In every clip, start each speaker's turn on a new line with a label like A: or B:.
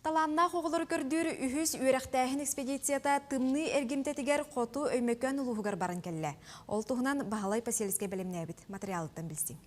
A: Талааннаах оҕолору көрдүүр үһүс үөрэхтээһин экспедицията тымныы эргимтэтигэр Хоту Өймөкөөн улууһугар баран кэллэ. Ол туһунан Баһылай Посельскай бэлэмнээбит матырыйаалыттан билсиҥ.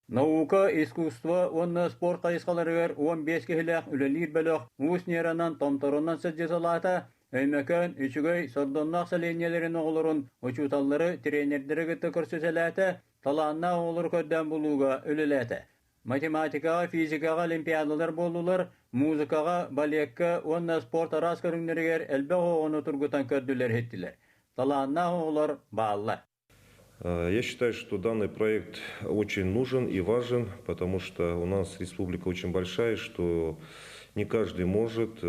B: Наука, искусство уонна спорт хайысхаларыгар 15 киһилээх үлэлиир бөлөх Уус Ньаранан, Томторунан сылдьыталаата, Өймөкөөн, Үчүгэй, Сордонноох сэлиэнньэлэрин оҕолорун, учууталлары, тренердэри кытта көрсүтэлээтэ, талааннаах оҕолору көрдөөн булууга үлэлээтэ. Математикаҕа, физикаҕа олимпиадалар буоллулар, музыкаҕа, балекка уонна спорт араас көрүҥнэригэр элбэх оҕону тургутан көрдүлэр-иһиттилэр. Талааннаах оҕолор бааллар.
C: Я считаю, что данный проект очень нужен и важен, потому что у нас республика очень большая, что не каждый может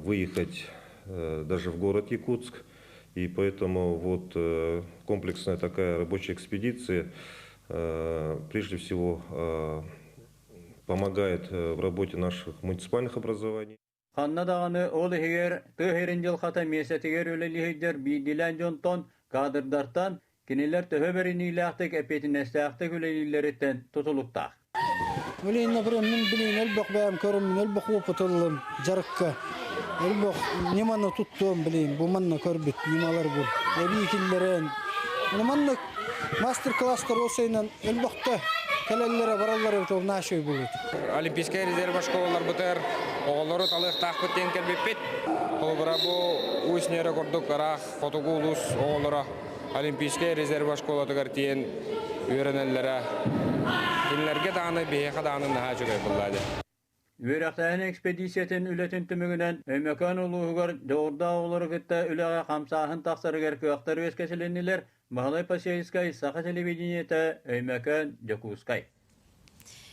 C: выехать даже в город Якутск. И поэтому вот комплексная такая рабочая экспедиция прежде всего помогает в работе наших муниципальных образований.
B: Ханна даҕаны ол иһигэр тыа сирин дьылҕата миэстэтигэр үлэлиһийдэр биирдиилээн дьонтон, каадырдартан кинилэр төһө бэриниилээхтик, эппиэтинэстээхтик үлэлииллэриттэн тутулуктаах.
D: Билигин, например, мин билигин элбэх бэйэм көрөммүн элбэх опыт ыллым дьарыкка. Элбэх ньыманы туттуом билигин бу манна көрбүт ньымалар бу. Эбии киллэрэн. Маннык мастер-класстар осойунан элбэхтэ кэлэллэрэ бараллара эбит ол наашой булут.
E: Олимпийскай резерв школаларбытыгар оҕолору талыахтаахпыт диэн кэлбиппит. Холобура бу Усть Нера курдук ыраах хотугу улуус оҕолоро Олимпийскай резерв школатыгар тиийэн үөрэнэллэрэ кинилэргэ даҕаны биһиэхэ даҕаны наһаа үчүгэй буолла дии.
B: Үөрэхтээһин экспедициятын үлэтин түмүгүнэн Өймөкөөн улууһугар дьоҕурдаах оҕолору кытта үлэҕэ хамсааһын тахсарыгар кыахтар үөскэтилиннилэр. Баһылай Посельскай, Саха телевидениетэ, Өймөкөөн, Дьокуускай.